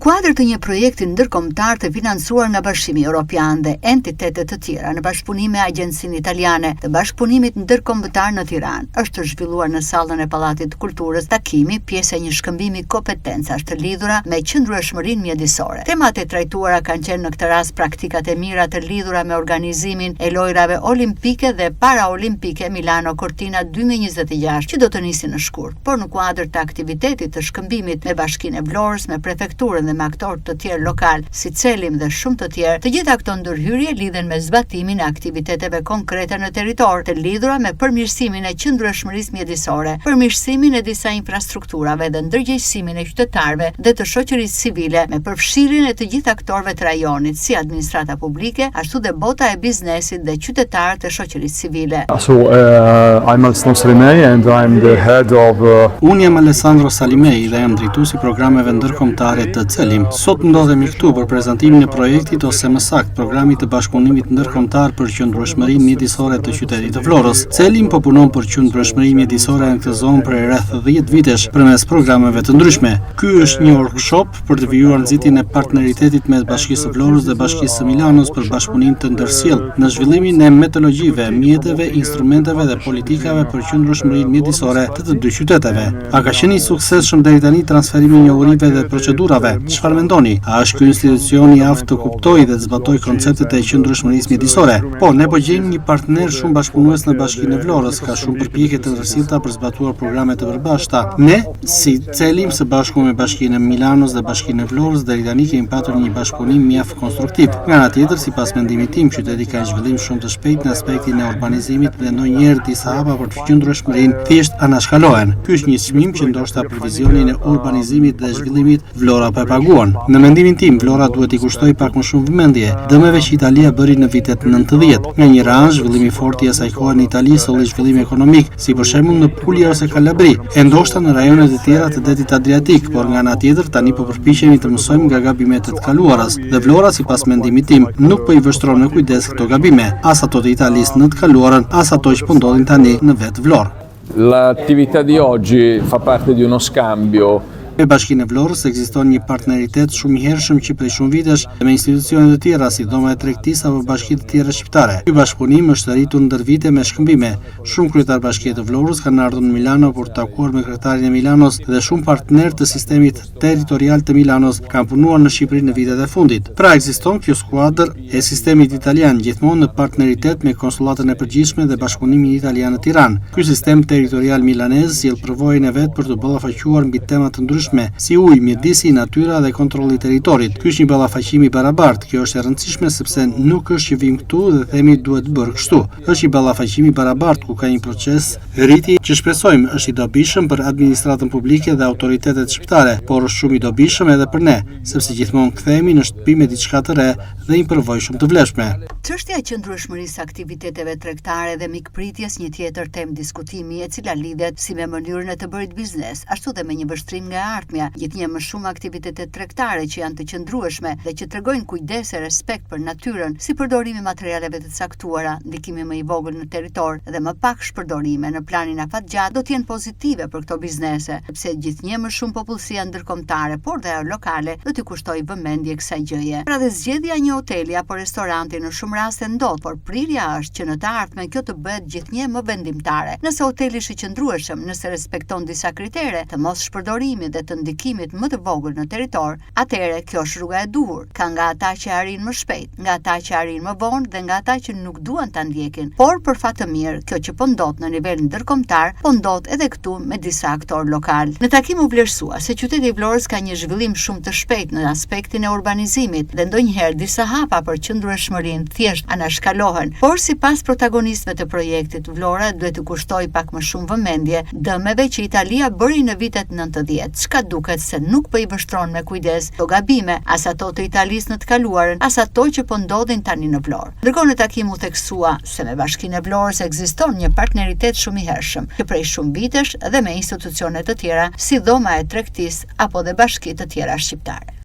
kuadër të një projekti ndërkombëtar të financuar nga Bashkimi Europian dhe entitete të tjera në bashkëpunim me Agjencinë Italiane të Bashkëpunimit Ndërkombëtar në Tiranë, është zhvilluar në sallën e Pallatit të Kulturës takimi, pjesë e një shkëmbimi kompetencash të lidhura me qëndrueshmërinë mjedisore. Temat e trajtuara kanë qenë në këtë rast praktikat e mira të lidhura me organizimin e Lojërave Olimpike dhe Paraolimpike Milano Cortina 2026, që do të nisin në shkurt. por në kuadër të aktivitetit të shkëmbimit me Bashkinë e Vlorës, me Prefekturën dhe me aktorë të tjerë lokalë, si Celim dhe shumë të tjerë, të gjitha këto ndërhyrje lidhen me zbatimin e aktiviteteve konkrete në territor, të lidhura me përmirësimin e qëndrueshmërisë mjedisore, përmirësimin e disa infrastrukturave dhe ndërgjegjësimin e qytetarëve dhe të shoqërisë civile me përfshirjen e të gjithë aktorëve të rajonit, si administrata publike, ashtu dhe bota e biznesit dhe qytetarët e shoqërisë civile. So, uh, I'm Alessandro Salimei and I'm the head of uh... Unë jam Alessandro Salimei dhe jam drejtues i programeve ndërkombëtare të Celim. Sot ndodhemi këtu për prezantimin e projektit ose më saktë programit të bashkëpunimit ndërkombëtar për qëndrueshmërinë mjedisore të qytetit të Vlorës. Celim po punon për qëndrueshmërinë mjedisore në këtë zonë prej rreth 10 vitesh përmes programeve të ndryshme. Ky është një workshop për të vijuar nxitjen e partneritetit mes Bashkisë së Vlorës dhe Bashkisë së Milanos për bashkëpunim të ndërsjellë në zhvillimin e metodologjive, mjeteve, instrumenteve dhe politikave për qëndrueshmërinë mjedisore të të dy qyteteve. A ka qenë i suksesshëm deri tani transferimi i njohurive dhe procedurave? Çfarë mendoni? A është ky institucion i aftë të kuptojë dhe të zbatojë konceptet e qëndrueshmërisë mjedisore? Po, ne po gjejmë një partner shumë bashkëpunues në Bashkinë e Vlorës, ka shumë përpjekje të ndërsjellta për zbatuar programe të përbashkëta. Ne, Si Celim së bashku me Bashkinë e Milanos dhe Bashkinë e Vlorës deri tani kemi patur një bashkëpunim mjaft konstruktiv. Nga ana tjetër, sipas mendimit tim, qyteti ka një zhvillim shumë të shpejtë në aspektin e urbanizimit dhe ndonjëherë disa hapa për qëndrueshmërinë thjesht anashkalohen. Ky është një çmim që ndoshta për vizionin e urbanizimit dhe zhvillimit Vlora po e paguan. Në mendimin tim, Vlora duhet t'i kushtojë pak më shumë vëmendje dëmeve që Italia bëri në vitet 90. Nga njëra anë, zhvillimi i fortë i asaj kohe në Itali solli zhvillim ekonomik, si për shembull në Puglia ose Kalabri, e ndoshta në rajonet e tjera të detit Adriatik, por nga ana tjetër tani po përpiqemi të mësojmë nga gabimet e të kaluarës dhe Vlora sipas mendimit tim nuk po i vështron me kujdes këto gabime, as ato të Italisë në të kaluarën, as ato që po ndodhin tani në vetë Vlorë. L'attività di oggi fa parte di uno scambio Me Bashkinë e Vlorës ekziston një partneritet shumë i hershëm që prej shumë vitesh dhe me institucione të tjera si Dhoma e Tregtisë apo bashki të tjera shqiptare. Ky bashkëpunim është rritur ndër vite me shkëmbime, Shumë kryetarë bashkie të Vlorës kanë ardhur në Milano për t'u takuar me kryetarin e Milanos dhe shumë partnerë të sistemit territorial të Milanos kanë punuar në Shqipëri në vitet e fundit. Pra ekziston kjo skuadër e sistemit italian gjithmonë në partneritet me Konsullatën e Përgjithshme dhe Bashkëpunimin Italian në Tiranë. Ky sistem territorial milanez sjell përvojën e vet për t'u ballafaquar mbi tema të ndryshme, si uji, mjedisi, natyra dhe kontrolli i territorit. Ky është një ballafaqim i barabartë. Kjo është e rëndësishme sepse nuk është që vijmë këtu dhe themi duhet bërë kështu. Është një ballafaqim i barabartë ku ka një proces rritjeje që shpresojmë është i dobishëm për administratën publike dhe autoritetet shqiptare, por është shumë i dobishëm edhe për ne, sepse gjithmonë kthehemi në shtëpi me diçka të re dhe një përvojë shumë të vlefshme. Çështja e qëndrueshmërisë së aktiviteteve tregtare dhe mikpritjes një tjetër temë diskutimi e cila lidhet si me mënyrën e të bërit biznes, ashtu dhe me një vështrim nga e ardhmja, gjithnjë e më shumë aktivitete tregtare që janë të qëndrueshme dhe që tregojnë kujdes e respekt për natyrën, si përdorimi i materialeve të caktuara, ndikimi më i vogël në territor dhe më pak shpërdorime në planin afatgjatë do të jenë pozitive për këto biznese, sepse gjithnjë më shumë popullsia ndërkombëtare, por dhe ajo lokale do t'i kushtojë vëmendje kësaj gjëje. Pra dhe zgjedhja e një hoteli apo restoranti në shumë raste ndodh, por prirja është që në të ardhmen kjo të bëhet gjithnjë më vendimtare. Nëse hoteli është i qëndrueshëm, nëse respekton disa kritere të mos shpërdorimit dhe të ndikimit më të vogël në territor, Atëherë, kjo është rruga e duhur. Ka nga ata që e arrijnë më shpejt, nga ata që e arrijnë më vonë dhe nga ata që nuk duan ta ndjekin. Por, për fat të mirë, kjo që po ndodh në nivel ndërkombëtar, po ndodh edhe këtu me disa aktorë lokalë. Në takim u vlerësua se qyteti i Vlorës ka një zhvillim shumë të shpejtë në aspektin e urbanizimit dhe ndonjëherë disa hapa për qëndrueshmërinë thjesht anashkalohen. Por, sipas protagonistëve të projektit, Vlora duhet t'i kushtojë pak më shumë vëmendje dëmeve që Italia bëri në vitet 90, çka duket se nuk po i vështron me kujdes këto gabime, as ato të Italisë në të kaluarën, as ato që po ndodhin tani në Vlorë. Ndërkohë në takim u theksua se me Bashkinë e Vlorës ekziston një partneritet shumë i hershëm, që prej shumë vitesh dhe me institucione të tjera si Dhoma e Tregtisë apo dhe bashki të tjera shqiptare.